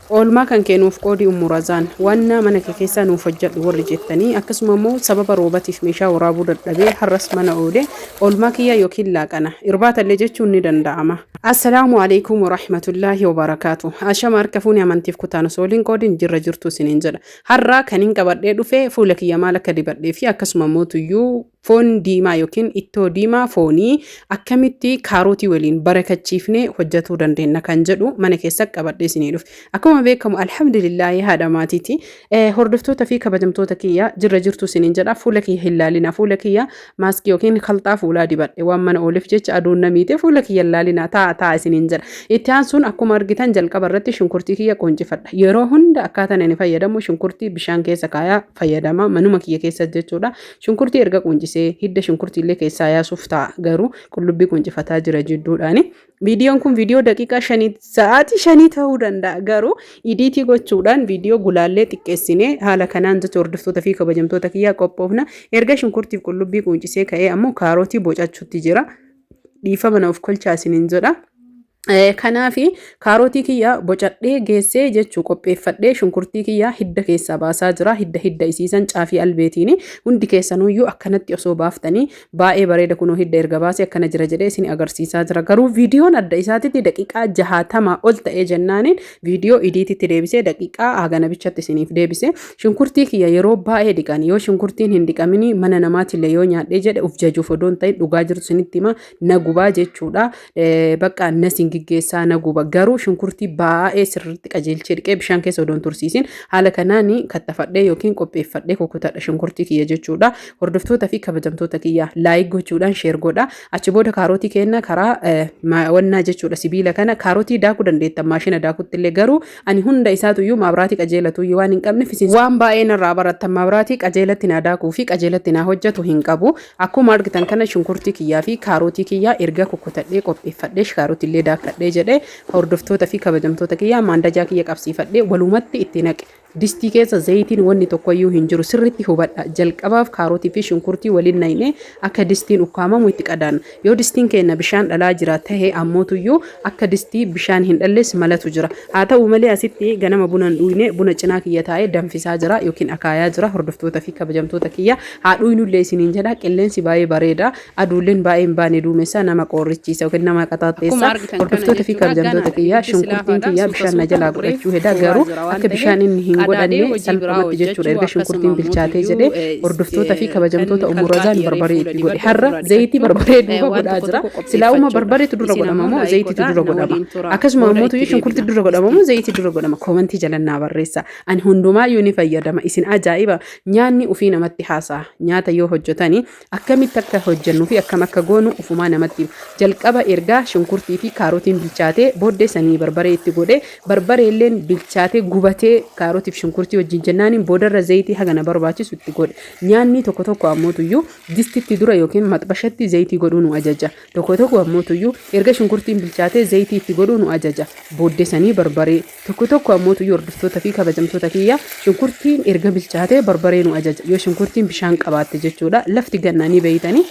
Oolmaa kan kee nuuf qoodi Ummu Razaan. Wanna mana kee keessaa nuuf hojjadhu warri jettanii akkasuma immoo sababa roobatiif meeshaa waraabuu dadhabee har'as mana oole oolmaa kiyya yookiin laaqana irbaatallee jechuun ni danda'ama. Assalaamu Aleykum Warahmatullaahi Wabarakaatuh. Ashama harka fuune amantiif kutaan osoo waliin qoodin jirra jirtu isiniin jedha. Har'a kanin qabadhee dhufe fuula kiyya maal akka dibadhee fi akkasuma immoo tuyyuu Foon diimaa yookiin ittoo diimaa foonii akkamitti kaarootii waliin barakachiifnee hojjetuu dandeenya kan jedhu mana keessa qabadhee isinii dhufe. Akkuma beekamu alhamdulillaahi haadha maatiiti. Hordoftoota fi kabajamtoota kiyya jirra jirtu isiniin jedha. Fuula kiyya hin laalina. Fuula kiyya maaskii yookiin kalxaa fuulaa dibadhe waan mana ooleef jecha aduun na miite fuula kiyya hin laalina taa'a taa'a isiniin jedha. Itti aansuun akkuma argitan jalqaba irratti shunkurtii kiyya qoncifadha. Yeroo hunda akkaataan ani fayyadamu shunkurtii bishaan keessa kaayaa fayyadama manuma kiyya keessa jechuudha. Shunkurtii erga quncisee hidda shunkurtiillee keessaa yaasuuf ta'a garuu qullubbii quncifataa jira jidduudhaani. Viidiyoon kun viidiyoo daqiiqaa shanii sa'aatii shanii ta'uu danda'a garuu idiitii gochuudhaan viidiyoo gulaallee xiqqeessinee haala kanaan jecha hordoftoota fi kabajamtoota kiyyaa qophoofna. Erga shunkurtiif qullubbii quncisee ka'ee ammoo kaarotii bocachuutti jira. Dhiifama na of kolchaa isiniin jedha. Kanaaf kaarotii kiyya bocadhee geessee jechuu qopheeffadhee shunkurtii kiyya hidda keessaa baasaa jira. Hidda hidda isiisan caafii albeetiin hundi keessanuyyuu akkanatti osoo baaftanii baay'ee bareeda kunoo hidda erga baasee akkana jira jedhee isin agarsiisaa jira. Garuu viidiyoon adda isaatitti daqiiqaa 60 ol ta'ee jennaaniin viidiyoo idiititti deebisee daqiiqaa hagana bichatti isiniif deebise. Shunkurtii kiyya yeroo baay'ee dhiqan yoo shunkurtiin hin dhiqamini mana namaatillee yoo nyaadhee jedhe uf jajuuf odoo hin ta'in dhugaa jirtu isinitti hima na gubaa jechuudha. Bakka na singiggeessaa na guba garuu shunkurtii baay'ee sirriitti qajeelchee dhiqee bishaan keessa odoo hin tursiisin haala kanaan kattafadhee yookiin qopheeffadhee kukkutadha shunkurtii kiyya jechuudha. Hordoftoota fi kabajamtoota kiyya laayik gochuudhaan sheer godha. Achi booda kaarotii kenna karaa wannaa jechuudha sibiila kana kaarotii daakuu dandeettan maashina daakutti illee garuu ani hunda isaatuyyuu maabraatii qajeelatuyyuu waan hin qabneef isin waan baay'ee narraa barattan maabraatii qajeelatti naa daakuu fi qajeelatti naa hojjetu hin qabu. Akkuma argitan kana shunkurtii kiyyaa fi kaarotii kiyyaa erga kukkutadhee qopheeffadhee kaarotii illee daakkadhee jedhee hordoftoota fi kabajamtoota kiyyaa maandajaa kiyya qabsiifadhee walumatti itti naqe. Distii keessa zayitiin wanni tokkoyyuu hin jiru sirriitti hubadha. Jalqabaaf kaarotii fi shunkurtii waliin naqnee akka distiin ukkaamamu itti qadaanna. Yoo distiin keenya bishaan dhalaa jira tahe ammootuyyuu akka distii bishaan hin dhalles malatu jira. Haa ta'u malee asitti ganama buna hin dhuyne buna cinaa kiyya taa'ee danfisaa jira yookiin akaayaa jira hordoftoota fi kabajamtoota kiyya haa dhuynullee isiniin jedha qilleensi baay'ee bareeda aduulleen baay'ee hin baane duumessa nama qoorrichiisa yookiin nama Akkuma qaxaaxxeessa argitan kana hordoftoota fi jechuudha kabajamtoota ganaadha kiyya ibiddi shunkurtiin silaafaadha kiyya suuta bishaan na suuta jalaa reef godhachuu heda huuraa garuu jira waan akka ta'eef bishaan inni hin qadaadee godhanne hojii biraa salphumatti jechuudha hojjechuu erga akkasuma shunkurtiin ammoo bilchaatee tuyyuu jedhee hordoftoota fi kan kabajamtoota Ummu kalqaa Razaan kiyya reef barbaree fuula itti godhe dibadhu har'a ofirraa zayitii dhiqachuu barbaree duuba waan godhaa tokko jira tokko silaa'uma qopheeffachuudha barbareetu dura isin godhama ammoo moo laayik zayitiitu godhaa dura na godhama waliin turaa akkasuma booda ammoo itti tuyyuu shunkurtii deebina dura godhama moo distii zayitii dura godhama koomantii jala naa barreessa ani hundumaayyuu ni fayyadama isin ajaa'iba nyaanni ufii namatti haasa'a nyaata yoo hojjetani akkamitti akka hojjennu fi akkam akka goonu ufumaa namatti hima jalqaba ergaa shunkurtii fi kaarotiin bilchaatee booddee sanii barbaree itti godhe barbareelleen bilchaatee gubatee kaarotiif shunkurtii wajjin jennaaniin boodarra zayitii haga na barbaachisu itti godhe nyaanni tokko tokko ammootuyyuu distitti dura yookiin maxbashatti zayitii godhuu nu ajaja Tokko tokko ammootuyyuu erga shunkurtiin bilchaatee zayitii itti godhuu nu ajaja. Booddee sanii barbaree. Tokko tokko ammootuyyuu hordoftoota fi kabajamtoota kiyya shunkurtiin erga bilchaatee barbaree nu ajaja. Yoo shunkurtiin bishaan qabaatte jechuudha. Lafti gannaa ni beeytanii.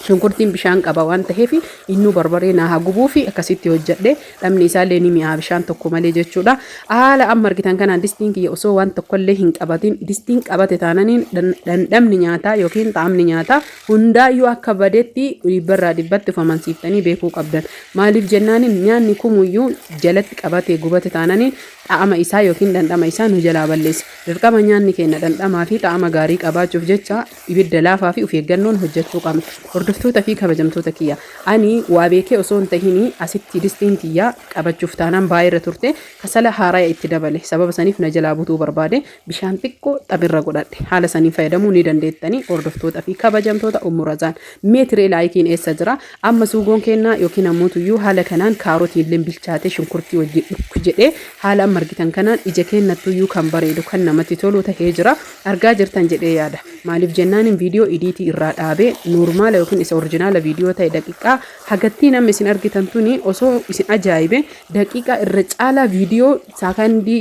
Shunkurtiin bishaan qaba waan ta'eef innuu barbaree naa haa gubuufi akkasitti hojjedhe dhamni isaallee ni mi'aa bishaan tokko malee jechuudha. Haala amma argitan kanaan distiin kiyya osoo waan tokkollee hin qabatin distiin qabate taananiin dhandhamni nyaataa yookiin xaamni nyaataa Hundaayyuu akka badetti dhibbarraa dhibbatti of amansiiftanii beekuu qabdan. Maaliif jennaaniin nyaanni kumuyyuu jalatti qabatee gubate taananiin xa'ama isaa yookiin dhandhama isaa nu jalaa balleessa. Dirqama nyaanni keenya dhandhamaa fi xa'ama gaarii qabaachuuf jecha ibidda laafaa fi of eeggannoon hojjechuu qabna. Hordoftoota fi kabajamtoota kiyya, ani waa beekee osoo hin tahinii asitti distiin tiyya qabachuuf taanaan baay'ee irra turte kasala haaraya itti dabale. Sababa saniif na jalaa butuu barbaade. Bishaan xiqqoo xabirra godhadhe. Haala saniin fayyadamuu ni dandeettanii hordoftoota fi kabajamtoota Ummu Razaan. Mee tiree laayikiin eessa jira? Amma suugoon kennaa yookiin ammoo tuyyuu haala kanaan kaarotiin illee bilchaatee shunkurtii wajjin dhukku jedhee haala amma argitan kanaan ija keennattuyyuu kan bareedu kan namatti tolu tahee jira. Argaa jirtan jedhee yaada. Maaliif jennaan, viidiyoo idiitii irraa dhaabee normal yookiin isa original viidiyoo ta'e daqiiqaa hagattii namni isin argitan tuni osoo isin ajaa'ibe, daqiiqaa irra caalaa viidiyoo saakandii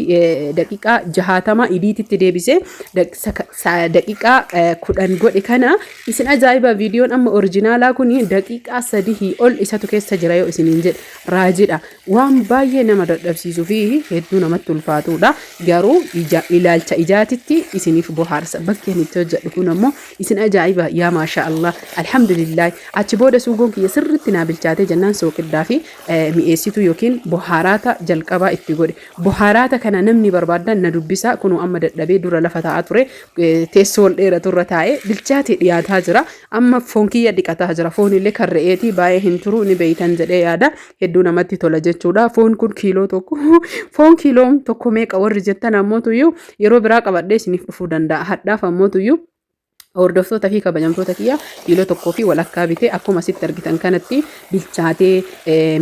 daqiiqaa 60 idiititti deebisee daqiiqaa 10 godhe. Kana isin ajaa'iba, viidiyoon amma originalaa kun daqiiqaa 3 ol isatu keessa jira yoo isiniin jedhe raajidha. Waan baay'ee nama dadhabsiisuu fi hedduu namatti ulfaatudha. Garuu ilaalcha ijaatitti isiniif bohaarsa. Bakki ani itti hojjedhu kun ammoo isin ajaa'iba, yaa maasha Allah, alhamdulillah. Achi booda suugoon kiyya sirriitti naa bilchaatee jennaan sooqiddaa fi mi'eessituu yookiin bohaaraata jalqabaa itti godhe. Bohaaraata kana namni barbaadan na dubbisa. Kunoo amma dadhabee dura lafa taa'aa ture. Teessoo ol dheeratu irra taa'ee bilchaatee dhiyaataa jira. Amma foon kiyya dhiqataa jira. Foon illee kan re'eetii baay'ee hin turu, ni beeytan jedhee yaada. Hedduu namatti tola jechuudha. Foon kun kiiloo 1. Foon kiiloo 1 meeqa warri jettan ammootuyyuu yeroo biraa qabadhee isiniif dhufuu danda'a. Hadhaaf ammootuyyuu, hordoftoota fi kabajamtoota kiyya, kiiloo 1.5 bitee akkuma asitti argitan kanatti bilchaatee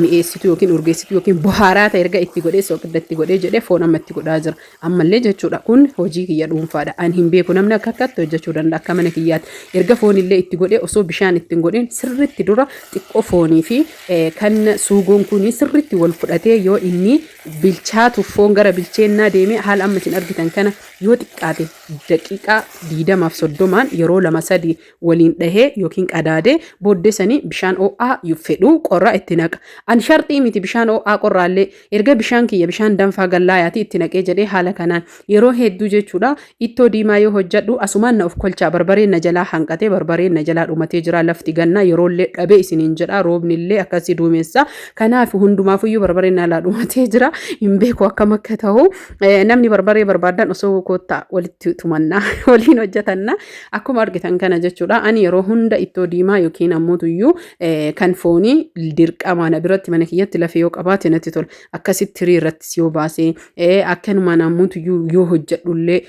mi'eessituu yookiin urgeessituu yookiin bohaaraata erga itti godhee, soqidda itti godhee jedhee, foon amma itti godhaa jira. Ammallee jechuudha, kun hojii kiyya dhuunfaadha. Ani hin beeku, namni akka akkatti hojjechuu danda'a akka mana kiyyaatti. Erga foon illee itti godhee, osoo bishaan itti hin godhin sirriitti dura xiqqoo foonii fi kan suugoon kun sirriitti wal fudhatee, yoo inni bilchaatu, foon gara bilcheennaa deemee, haala amma isin argitan kana yoo xiqqaate daqiiqaa 20f 30n yeroo lama sadi waliin dhahee yookiin qadaadee booddee sanii bishaan ho'aa fedhuu qorra itti naqa. Ani sharxii miti bishaan ho'aa qorraallee. Erga bishaan kiyya bishaan danfaa gallaayaati itti naqee jedhee, haala kanaan yeroo hedduu jechuudha, ittoo diimaa yoo hojjedhu asumaan na of kolchaa. Barbareen na jalaa hanqatee, barbareen na jalaa dhumatee jira. Lafti gannaa yeroollee dhabee isiniin jedha, roobnillee akkasii duumessa. Kanaaf hundumaafuyyuu barbareen na jalaa dhumatee jira. Hin beeku akkam akka ta'u. Namni barbaree barbaadan osoo koottaa, walitti tumannaa, waliin hojjetanna. Akkuma argitan kana jechuudha, ani yeroo hunda ittoo diimaa yookiin ammoo tuyyuu kan foonii dirqama na biratti mana kiyyatti lafee yoo qabaate natti tola. Akkasitti tirii irratti yoo baasee, akkanumaan ammoo tuyyuu yoo hojjedhullee,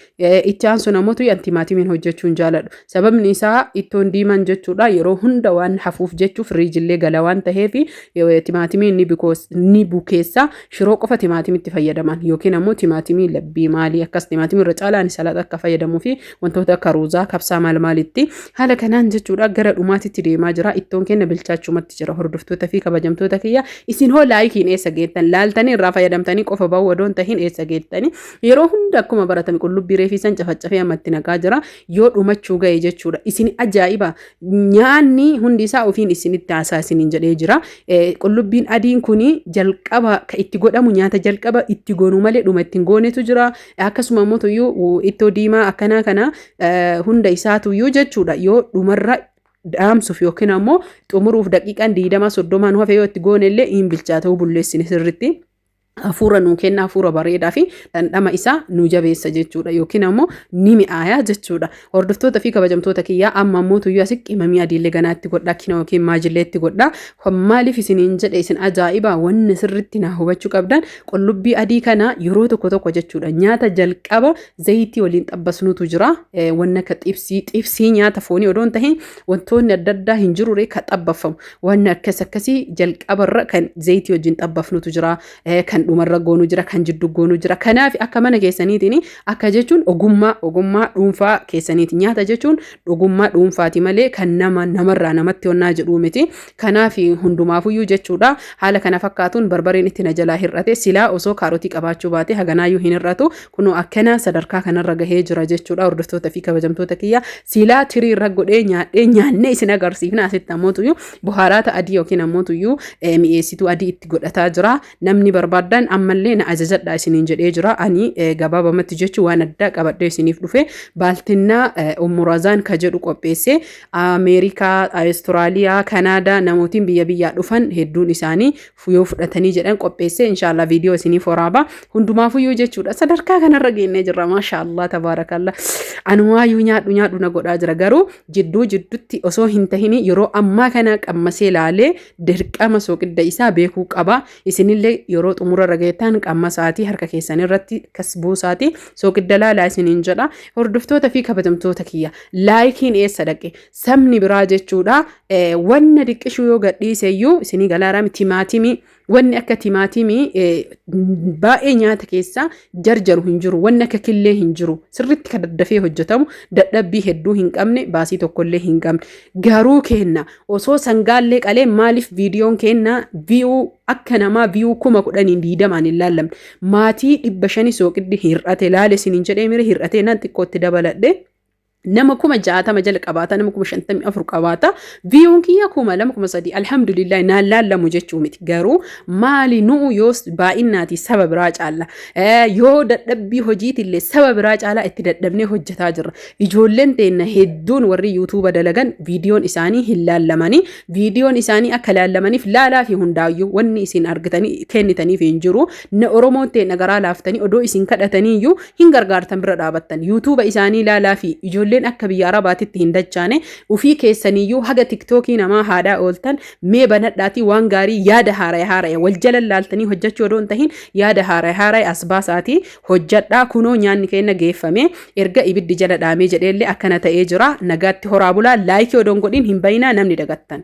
itti aansuun ammoo tuyyuu an timaatimiin hojjechuun jaaladhu. Sababni isaa ittoon diimaan jechuudha yeroo hunda waan hafuuf jechuuf firiijillee gala waan ta'eef, timaatimiin ni bukeessa. Shiroo qofa timaatimitti fayyadaman yookiin ammoo timaatimii labbii maalii akkas timaatimii irra caalaan salaxa akka fayyadamuu fi wantoota akka ruuzaa, kabsaa, maal maalitti. Haala kanaan jechuudha gara dhumaatitti deemaa jira. Ittoon keenya bilchaachumatti jira. Hordoftoota fi kabajamtoota kiyya, isin hoo likeiin eessa geettan? Laaltanii irraa fayyadamtanii qofa ba'uu odoon tahin eessa geettanii? Yeroo hunda akkuma baratame qullubbii reefiisan cafacafee amma itti naqaa jira. Yoo dhumachuu ga'e jechuudha, isin ajaa'iba, nyaanni hundi isaa ofiin isinitti haasaa isiniin jedhee jira. Qullubbiin adiin kuni jalqaba kan itti godhamu, nyaata jalqaba itti goonuu malee dhuma ittiin goonetu jira. Akkasuma immoo tuyyuu ittoo diimaa akkanaa kana hunda isaatuyyuu jechuudha, yoo dhumarra dhaamsuuf yookiin ammoo xumuruuf daqiiqaan 20 30n hafe yoo itti goone illee hin bilchaata'uu bulleessine sirritti. Hafuura nuu kenna, hafuura bareedaa fi dhandhama isaa nu jabeessa jechuudha yookiin ammoo ni mi'aaya jechuudha. Hordoftoota fi kabajamtoota kiyyaa, amma ammoo tuyyuu asi qimamii adiillee ganaatti godhaa, kina yookiin maajillee itti godhaa. Maaliif isiniin jedhe, isin ajaa'iba, wanni sirritti naa hubachuu qabdan, qullubbii adii kana yeroo tokko tokko jechuudha nyaata jalqaba zayitii waliin xabbasnuutu jira. Wanni akka xibsii, xibsii nyaata foonii odoo hin tahin, wantoonni adda addaa hin jirure ka xabbaffamu. Wanni akkas akkasii jalqabarra kan zayitii wajjin xabbafnutu jira. Kan dhumarra goonu jira, kan jiddu goonu jira. Kanaaf akka mana keessaniitiin, akka jechuun ogummaa dhuunfaa keessaniiti. Nyaata jechuun ogummaa dhuunfaati malee kan nama namarraa namatti onnaa jedhuu miti. Kanaaf hundumaafuyyuu jechuudha haala kana fakkaatuun barbareen itti na jalaa hir'ate. Silaa osoo kaarotii qabaachuu baate haganaayyuu hin hir'atu. Kunoo akkana sadarkaa kanarra gahee jira jechuudha. Hordoftoota fi kabajamtoota kiyya, silaa tirii irra godhee nyaadhee, nyaannee isin agarsiifna. Asitti ammootuyyuu buhaaraata adii yookiin ammootuyyuu mi'eessituu adii itti godhataa jira. Namni barbaadan ammallee na ajajadha isiniin jedhee jira. Ani gabaabamatti jechuun waan addaa qabadhee isiniif dhufe, baaltinnaa Ummurazaan ka jedhu qopheesse. Ameerikaa, Awustiraaliyaa, Kanaadaa namootiin biyya biyyaa dhufan hedduun isaanii yoo fudhatanii jedhan qopheesse. Inshaallah viidiyoo isiniif waraaba. Hundumaafuyyuu jechuudha sadarkaa kanarra geennee jirra. Maashaallah, tabaarakallah, anumaayyuu nyaadhu nyaadhu na godhaa jira. Garuu jidduu jiddutti osoo hin tahini yeroo ammaa kana qammasee laalee dirqama soqidda isaa beekuu qaba. Isinillee yeroo xumura irra geettan qammasaatii harka keessan irratti kas buusaatii soqidda laalaa isiniin jedha. Hordoftoota fi kabajamtoota kiyya, likeiin eessa dhaqe? Sabni biraa jechuudha wanna diqqishuu yoo gadhiise iyyuu isinii galaaraami timaatimii. Wanni akka timaatimii baay'ee nyaata keessaa jarjaru hin jiru. Wanni akka killee hin jiru. Sirriitti kan daddafee hojjetamu, dadhabbii hedduu hin qabne, baasii tokkollee hin qabne. Garuu keenna osoo sangaallee qalee, maaliif viidiyoon keenna view akka namaa view 10,000 20n hin laallamne? Maatii 500 sooqiddi hir'ate laale isiniin jedhee mire, hir'atee nan xiqqootti dabaladhe. Nama 60,000 jala qabaata, nama 54,000 qabaata. Viewun kiyya 2,000, 3,000, alhamdulillah, naan laallamu jechuu miti. Garuu maali, nu'u yoo baay'innaati saba biraa caalla, yoo dadhabbii hojiitillee saba biraa caalaa itti dadhabnee hojjetaa jirra. Ijoolleen teenna hedduun warri YouTubea dalagan viidiyoon isaanii hin laallamanii. Viidiyoon isaanii akka laallamaniif laalaa fi hundaayyuu wanni isin argitanii kennitaniif hin jiru. Oromoon teenna garaa laaftanii odoo isin kadhataniiyyuu hin gargaartan, bira dhaabattan. YouTubea isaanii laalaa fi ijoolleen akka biyya Arabaatitti hin dachaane. Ufii keessaniyyuu haga TikTokii namaa haadhaa ooltan, mee banadhaatii waan gaarii, yaada haaraya haaraya wal jala laaltanii hojjechuu odoo hin tahin, yaada haaraya haaraya as baasaatii hojjadhaa. Kunoo nyaanni keenya geeffame, erga ibiddi jala dhaamee jedheellee akkana ta'ee jira. Nagaatti horaa bulaa. Likeii odoon godhin hin bayinaa namni dagattan.